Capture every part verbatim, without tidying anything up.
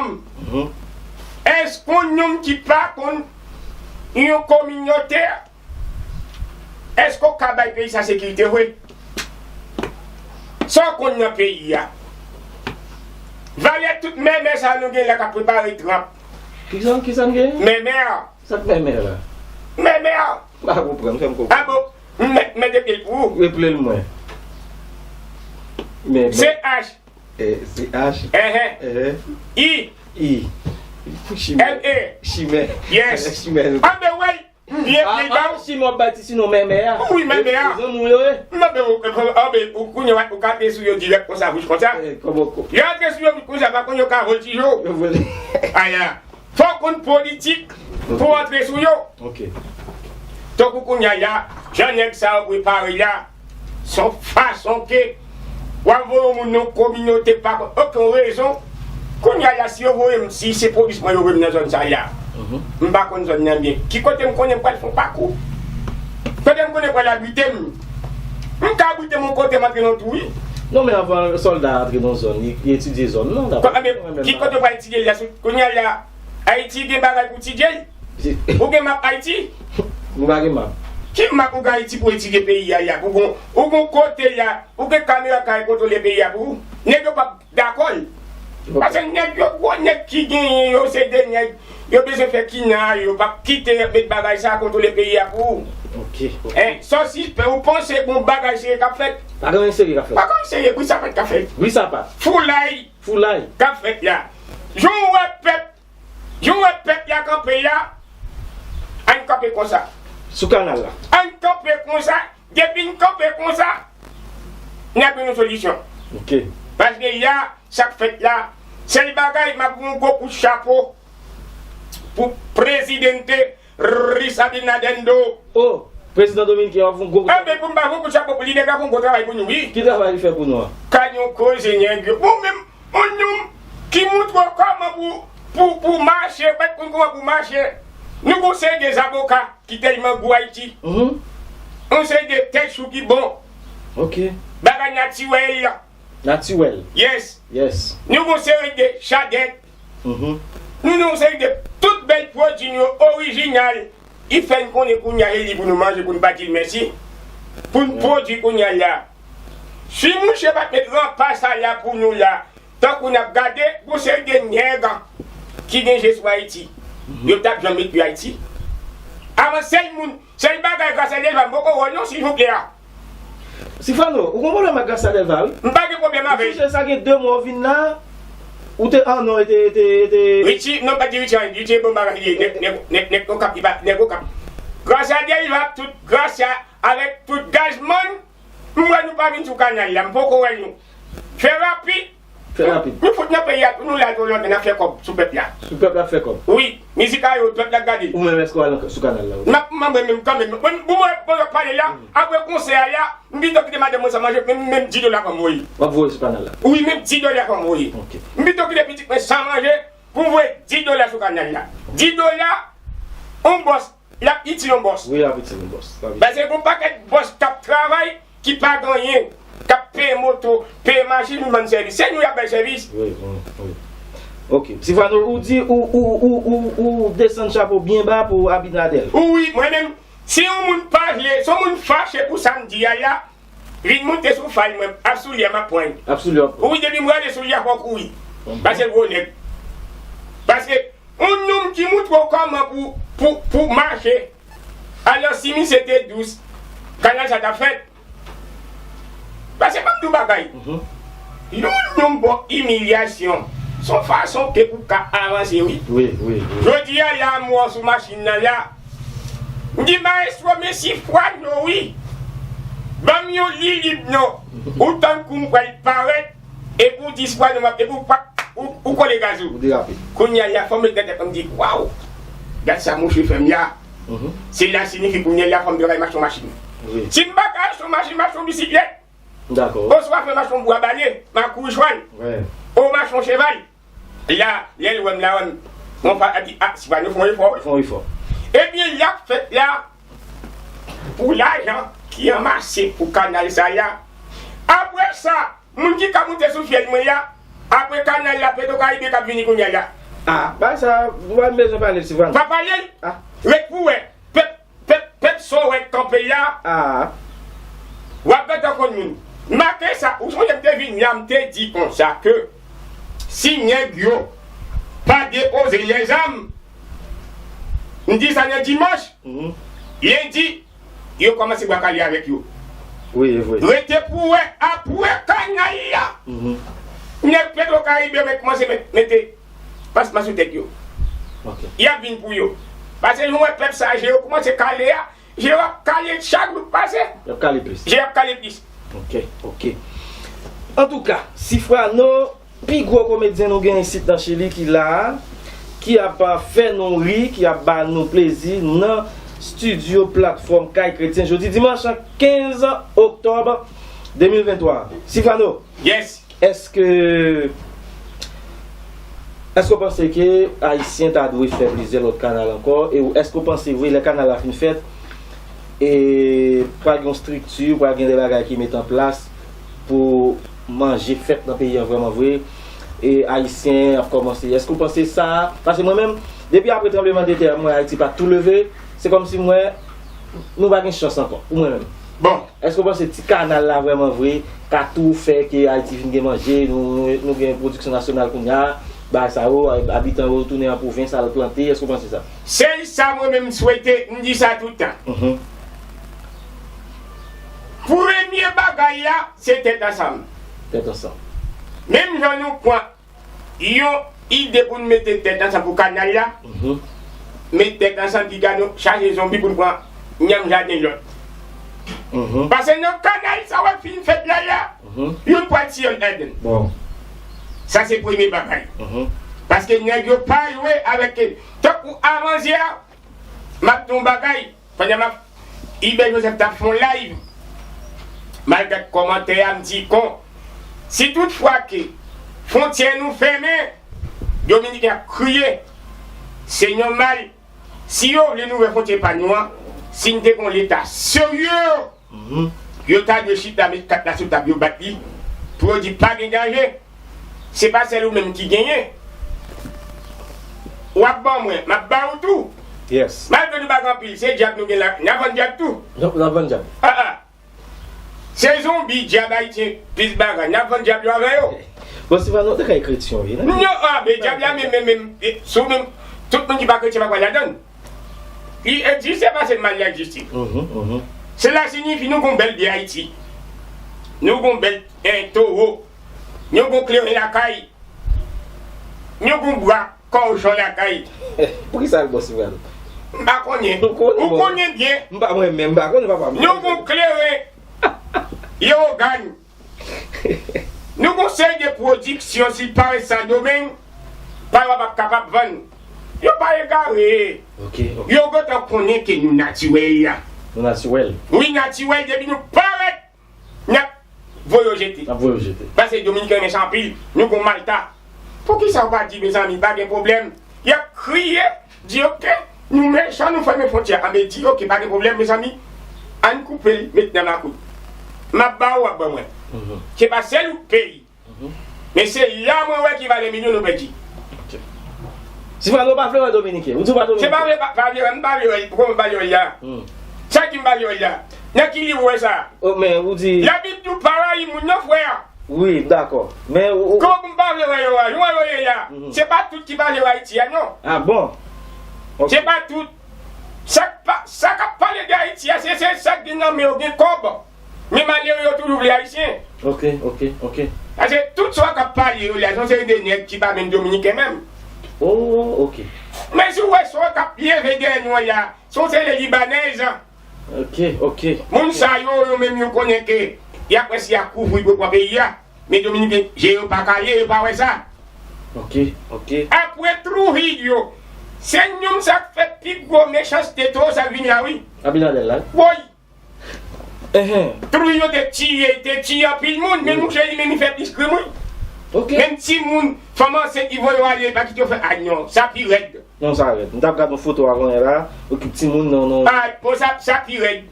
Mhm. Èske yon nonm ki pa konn yon kominote, èske w ka bay peyi sa sekirite vre? Sa w konn nan peyi a? Valè tout mèmè sa nou gen la k ap prepare tranp. Kisa, kisa n gen? Mèmè a. Sa k mèmè la? Mèmè a. M pa konprann, fè m konprann. A bon? M mèt, mèt epi l pou ou. Reple l mwen. Mèmè. C H. Eh, C H. Ehe. Ehe. I. I. Chimè. M E. Chimè. Yes. Chimè. Anben, wè. Byen, ah, byen, ah, ba. Si m ap bay ti sinon mèmè a. Wi, mèmè a. Zanmi w yo, eh. M ap bay ou, anben, ou kounye a, ou ka antre sou yo dirèk konsa, vouch konsa. Eh, kòman ko- Yo antre sou yo vouch konsa, pa konn yo ka vòltije w. Yo vòlè. Aya. Fò w konn politik pou w antre sou yo. Ok. Tankou kounye a la, jan nèg sa yo prepare la, se yon fason ke w ap voye yon moun nan yon kominote pa konn okenn rezon. Kounye a la, si yo voye m, si se polis mwen yo voye m nan zòn sa la, mhm, m pa konn zòn nan byen. Ki kote m konnen m pral fè yon pakou? Kote m konnen pral abrite m? M ka abrite m yon kote m antre nan yon twou, wi. Non, men anvan sòlda antre nan zòn, li, li etidye zòn nan dabò. Ki kote w pral etidye l la? Kounye a la, Ayiti gen bagay pou etidye l? Ou gen map Ayiti? Nou pa gen map. Ki map ou gen Ayiti pou etidye peyi a, ya? Ou gon, ou gon kote, ya, ou gen kamera k ap kontwole peyi a pou ou? Nèg yo p ap dakò l. Paske nèg yo, gwo nèg ki genyen yo, se de nèg, yo bezwen fè kinan yo, p ap kite met bagay sa kontwole peyi a pou ou. Ok, ok. Hein, sa w sispè, ou panse gon bagay serye k ap fèt? Pa gen anyen serye k ap fèt. Pa gen anyen serye, bri sapat k ap fèt. Bri sapat. Foulay. Foulay. K ap fèt la. Jan w wè pèp Jan w wè pèp la kanpe la, ann kanpe konsa. Sou kanal la. Ann kanpe konsa, depi n kanpe konsa, n ap jwenn yon solisyon. Ok. Paske la, sa k fèt la, sèl bagay, m ap yon gwo kout chapo pou Presidente Luis Abinader do. Oh, prezidan dominiken an fè yon gwo kout chapo. Anben, pou m ba yon kout chapo pou li, nèg la fè yon gwo travay pou nou, wi. Ki travay li fè pou nou an? Kay yon koze, nèg yo. Ou menm, yon nonm ki montre w kòman pou, pou, pou mache, pa t konn kòman pou mache. Nou gon seri de zaboka ki tèlman gou Ayiti. Mhm. Yon seri de tèt chou ki bon. Ok. Bagay natirèl. Natirèl. Yes. Yes. Nou gon seri de chadèt. Mhm. Nou gon seri de tout bèl pwodui nou yo orijinal. Li fè n konnen kounye a e li pou nou manje, pou n pa di l mèsi. Pou n pwodui kounye a la. Si mouche pa t met ranpa sa la pou nou la, tankou n ap gade, gon seri de nèg ki gen je sou Ayiti, yo t ap janm met pye Ayiti. Avan sèl moun, sèl bagay Gracia Delva m poko wè non, silvouplè a. Sifano, ou gon pwoblèm ak Gracia Delva, wi. M pa gen pwoblèm avè l. Ou sonje sa gen de mwa w vin la, ou te, ah non, e te, e te, e te. Richie, non, pa di Richie, Richie bon bagay li ye, nèg, nèg, nèg, nèg Okap, li pa, nèg Okap. Gracia Delva, tout Gracia, avèk tout Gazman, m wè nou pa vin sou kanal la, m poko wè nou. Fè rapid, Fè rapid. Nou fout nan peyi a, nou la tou lontan n ap fè kòb sou pèp la. Sou pèp la ap fè kòb. Wi, mizik a yo, pèp la ap gade. Ou menm èske w al sou kanal la? M ap, m ap mwen menm kanmenm. Mwen, pou mwen, pou mwen pale la, apre konsè a la, m pito kite madanm mwen san manje, menm, menm di dola fò m voye. W ap voye sou kanal la? Wi, menm di dola fò m voye. Ok. M pito kite pitit mwen san manje, pou m voye di dola sou kanal la. Di dola, yon bòs L ap itil yon bòs. Wi, l ap itil yon bòs. L ap itil. Paske gon pakèt bòs k ap travay, ki pa gen anyen, k ap peye moto, peye machin, vin ban n sèvis. Se nou y ap bay sèvis. Wi, wi, wi. Ok. Sifano, ou di, ou, ou, ou, ou, ou desann chapo byen ba pou Abinader. Wi, mwen menm, si yon moun pa vle, si yon moun fache pou sa m di a la, vin moute sou fay mwen, ap soulye m ap pran. Ap soulye w ap pran. Wi, depi m rale soulye a fò w kouri. Mhm. Paske l gwo nèg. Paske yon nonm ki montre w kòman pou, pou, pou mache. Alò, si misye te dous, kanal sa t ap fèt. Paske ban m di w bagay. Mhm. Yon nonm ba w imilyasyon, se yon fason ke pou w ka avanse, wi. Wi, wi, wi. Jodi a, la, m wè w sou machin nan la. M di, "Maestro, men Sifwano, wi. Ban m yon lilib non. Ou tankou m pral parèt, epi w di Sifwano, m ap, epi w pa, ou, ou kole gaz ou." Ou derape. Kounye a, la, fò m met nan tèt mwen, m di, "Waw! Gad sa mouche fè m la." Mhm. Se la siyifi kounye a, la, fò m travay m achte yon machin. Wi. Si m pa ka achte yon machin, m achte yon bisiklèt. Dakò. Oswa fè m achte yon bwa bale, m a kouri jwenn. Wi. Ou m achte yon cheval. La, lè l wè m la, wè m, mwen pa di, ah, Sifano fè yon efò. Fè yon efò. Ebyen, l ap fèt la pou lajan ki anmase pou kanal sa la. Apre sa, moun ki ka moute sou fyèl mwen la, Apre kanal la, Petro Caribe k ap vini kounye a la. Ah, bagay sa, nou pa bezwen pale l, Silvano. Pa pale l. Ah. Ret pou wè. Pèp, pèp, pèp sa w wè k kanpe a. Ah. W ap gentan konn moun. Make sa, ou sonje m te vin la, m te di konsa ke si nèg yo pa depoze lèzam, m di sa nan dimanch, mhm, lendi, yo kòmanse bwa kale avèk yo. Wi, e vre. Rete pou wè apre kanal la. Mhm. Nèg Petro Caribe yo mèt kòmanse met, mete pansman sou tèt yo. Ok. Y ap vin pou yo. Paske nou wè pèp sa, je yo kòmanse kale a, je yo ap kale chak jou k pase. Y ap kale plis. Je yo ap kale plis. Ok, ok. Antouka, Sifrano, pi gwo komedyen nou gen isit nan Chili ki la a, ki ap, a, fè nou ri, ki ap ba nou plezi nan estidyo platfòm Kay Kretyen jodi dimanch kenz oktòb de mil venntwa. Sifrano, yes, èske, èske w panse ke Ayisyen ta dwe fè plizyè lòt kanal ankò? E w, èske w panse vre lè kanal la fin fèt, e pral gen yon estrikti, pral gen de bagay ki met an plas pou manje fèt nan peyi an vrèman vre, e Ayisyen ap kòmanse. Èske w panse sa? Paske mwen menm, depi apre tranblemanntè a, m wè Ayiti pa tou leve, se kòmsi m wè nou pa gen chans ankò, pou mwen menm. Bon. Èske w panse ti kanal la vrèman vre ka tou fè ke Ayiti vin gen manje, nou, nou, nou gen pwodiksyon nasyonal kounye a, bagay sa yo, abitan yo tounen an pwovens al plante, èske w panse sa? Sèl sa mwen menm m swete, m di sa tout tan. Mhm. Premye bagay la, se tèt ansanm. Tèt ansanm. Menm jan nou pran yon ide pou n mete tèt ansanm pou kanal la, mhm, met tèt ansanm piga nou chache zonbi pou n pran yanm jaden lòt. Mhm. Paske nan kanal sa w ap fin fèt la la, mhm, youn pral tiye yon ladan l. Bon. Sa se premye bagay. Mhm. Paske nèg yo pa jwe avèk, tankou avan yè a, m ap di yon bagay, pandan m ap, Ibè Joseph t ap fè yon live, m al gad kòmantè a, m di kon, si tout fwa ke fwontyè nou fèmen, Dominiken ap kriye, se nòmal, si yo vle n ouvè fwontyè pa nou an, si n te gon leta serye, mhm, yo ta dwe chita met kat la sou tab, yo bat li, pou yo di pa gen danje. Se pa sèl ou menm ki genyen. W ap ban mwen, m ap ba ou tou. Yes. Malgre nou pa gen anpil, se dyab nou gen la, n a vann dyab tou. N a, n a vann dyab. Ah, ah. Se zonbi, dyab ayisyen, plis bagay. N a vann dyab yo avè yo. Bon, se pa nou te kay kretyen, wi, non? Non, ah, men dyab la, men, men, men, eh, sou menm, tout moun ki pa kretyen pa pral ladan l. Li egziste paske l mal egziste. Mhm, mhm. Sela siyifi nou gon bèl byen Ayiti. Nou gon bèl, eh, towo. Nou gon kleren lakay. Nou gon bwa kòchon lakay. Poukisa l bon, Sifrano? M pa konnen. Ou konnen, ou konnen byen. M pa mwen menm, m pa konnen, papa m. Nou gon kleren Leyogàn. Nou gon seri de pwodiksyon, si l parèt Sendomeng, pa yo p ap kapab vann. Yo pa egare. Ok, ok. Yo gentan konnen ke nou natirèl la. Nou natirèl. Wi, natirèl, depi nou parèt, n ap voye yo jete. N ap voye yo jete. Paske Dominiken renmen sa anpil, nou gon malta. Poukisa w pa di, mezanmi, pa gen pwoblèm? Y ap kriye, di, ok, nou mechan, nou fèmen fwontyè a. Anben di, ok, pa gen pwoblèm, mezanmi, ann koupe l, met nan lakou. M ap ba ou, w ap ban mwen. Mhm. Se pa sèl ou k peyi. Mhm. Men se la mwen wè ki valè milyon nou pèdi. Ok. Sifrano pa vle wè Dominiken. Ou di w pa Dominiken. Se pa vle, pa, pa vle wè, m pa vle wè, kòman m pa vle wè l la? Hmm. Sa ki m pa vle wè l la? Nan ki liv ou wè sa? Oh, men ou di. Labib di w pa rayi moun nan, frè. Wi, m dakò. Men ou, ou. Kòman m pa vle wè yo a? Jan w wè yo ye a. Mhm. Se pa tout ki pa vle wè Ayiti a, non. Ah bon? Ok. Se pa tout. Sa k pa, sa k ap pale de Ayiti a, se, se sa k gen nan men yo, gen kòb. Men malere yo toujou vle Ayisyen. Ok, ok, ok. Paske tout sa k ap pale yo la, se yon seri de nèg ki pa menm Dominiken menm. Oh, ok. Men si w wè sa k ap leve dèyè nou an la, se yon seri de Libanèz. Ok, ok. Moun sa yo, yo menm yo konnen ke y ap wè si y a kouvri pou pran peyi a. Men Dominiken, je yo pa kale, yo pa wè sa. Ok, ok. Apre Trujillo, se nonm sa k fè pi gwo mechanste, towo sa k vini a, wi. Abinader la. Woy. Enhen. Trujillo te tiye, te tiye anpil moun, men mouche li menm li fè plis krim, wi. Ok. Menm timoun, fanm ansent, li voye yo ale, li pa kite yo fè, ay non, sa pi rèd. Non, sa rèd. M t ap gade yon foto avan yè la, okipe timoun, non, non. Ah, bon, sa, sa pi rèd.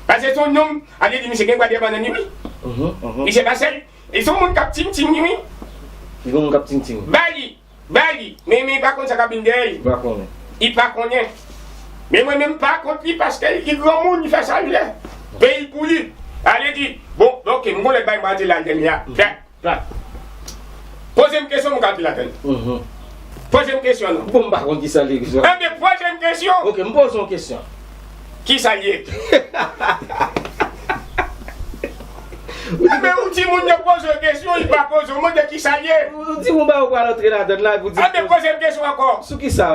Paske se yon nonm, ale di misye gen bwa dèyè bannann li, wi. Mhm, mhm. Misye pa sèl. E se yon moun k ap tintin li, wi. Li gen moun k ap tingting. Bay li, bay li. Men, men li pa konn sa k ap vin dèyè li. Li pa konnen. Li pa konnen. Men mwen menm m pa kont li paske li granmoun, li fè sa li vle. Peyi pou li. Ale di, bon, ok, m gon lòt bay m prale ladann li a. Fè. Poze m kesyon, m ka antre ladann. Mhm. Poze m kesyon, non. Bon, m pa konn ki sa l ye, Gizwa. Enben, poze m kesyon. Ok, m poze yon kesyon. Ki sa l ye? Enben, ou timoun yo poze w kesyon, li pa poze w, mande ki sa l ye. Ou timoun ba ou pral antre ladann la, pou di. Enben, poze m kesyon ankò. Sou ki sa?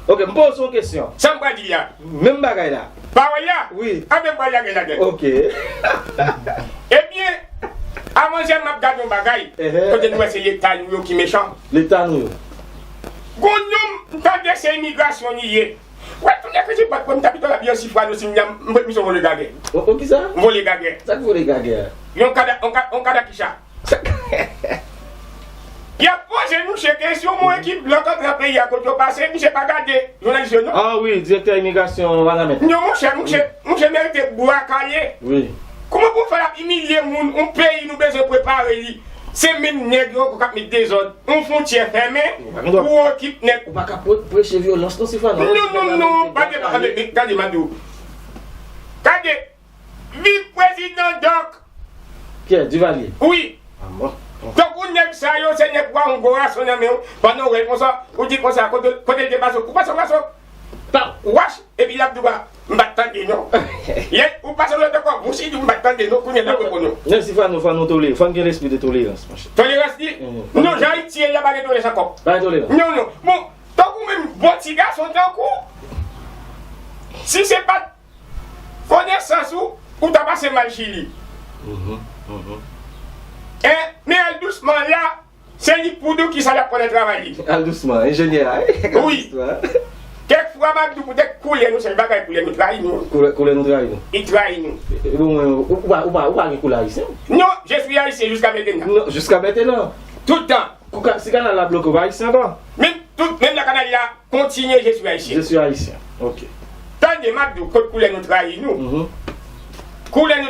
Ok, m poze yon kesyon. Sa m pral di a? Menm bagay la. Pawòl la? Wi. Enben, m pral lage ladann. Ok. Ebyen, avan jè m ap gade yon bagay, kote nou wè se Leta nou yo ki mechan. Leta nou yo. Gon nonm, m tande se imigrasyon li ye. Wè, tounen ki ti bat mwen, m t ap tou la byen sifwa nou si m, m, m, misye vole gagè. O, o, kisa? M vole gagè. Sa k vole gagè a? Yon kada, yon ka, yon kada kisa? Y ap poze mouche kesyon, yon ekip blan k antre nan peyi a, kote yo pase, mouche pa gade jounalis yo, non. Ah wi, direktè imigrasyon Wanament. Non, mouche, mouche, mouche merite bwa kale. Wi. Kouman pou fè l ap imilye moun, yon peyi nou bezwen prepare li? Se menm nèg yo ankò k ap met dezòd, yon fwontyè fèmen, ou okip nèg. Ou pa ka pre-, preche vyolans, non, Sifwano. Non, non, non, pa de, pa de, gade, m ap di w. Gade, viv prezidan Dòk. Pierre Duvalier. Wi. Ah, bon. Tankou nèg sa yo, se nèg wa yon gwo rason nan men w, pandan w wè l konsa, ou di konsa, kote, kote l te pase, ou pase w rason. Pa, wach, epi l ap di w, m pa t tande non. Yè, ou pase w lòt ankò, bouch li di w m pa t tande non, kounye a l ap reponn ou. Men Sifwano, fò nou tolere, fò n gen lespri de tolerans, monchè. Tolerans li? Mhm. Non, jan Ayiti ye la, pa gen tolerans ankò. Pa gen tolerans. Non, non. Bon, tankou menm, bon ti gason tankou, si se pa t konesans ou, ou ta pase mal Chili. Mhm, mhm. En, men al dousman la, se li k pou di w kisa l ap pran nan travay li. Al dousman, enjenyè a, wi. Kèk fwa, m ap di w poutèt koulè nou, sèl bagay koulè nou trayi nou. Koulè, koulè nou trayi nou. Li trayi nou. E, e, bon, ou, ou pa, ou pa, ou pa gen koulè ayisyen? Non, je suis haïtien jusqu'à maintenant. Non, jusqu'à maintenant. Tout tan. Kou ka-, si kanal la bloke, ou pa ayisyen ankò? Menm tout, menm lè kanal la kontinye, je suis haïtien. Je suis haïtien. Ok. Tande, m ap di w, kot koulè nou trayi nou. Mhm. Koulè nou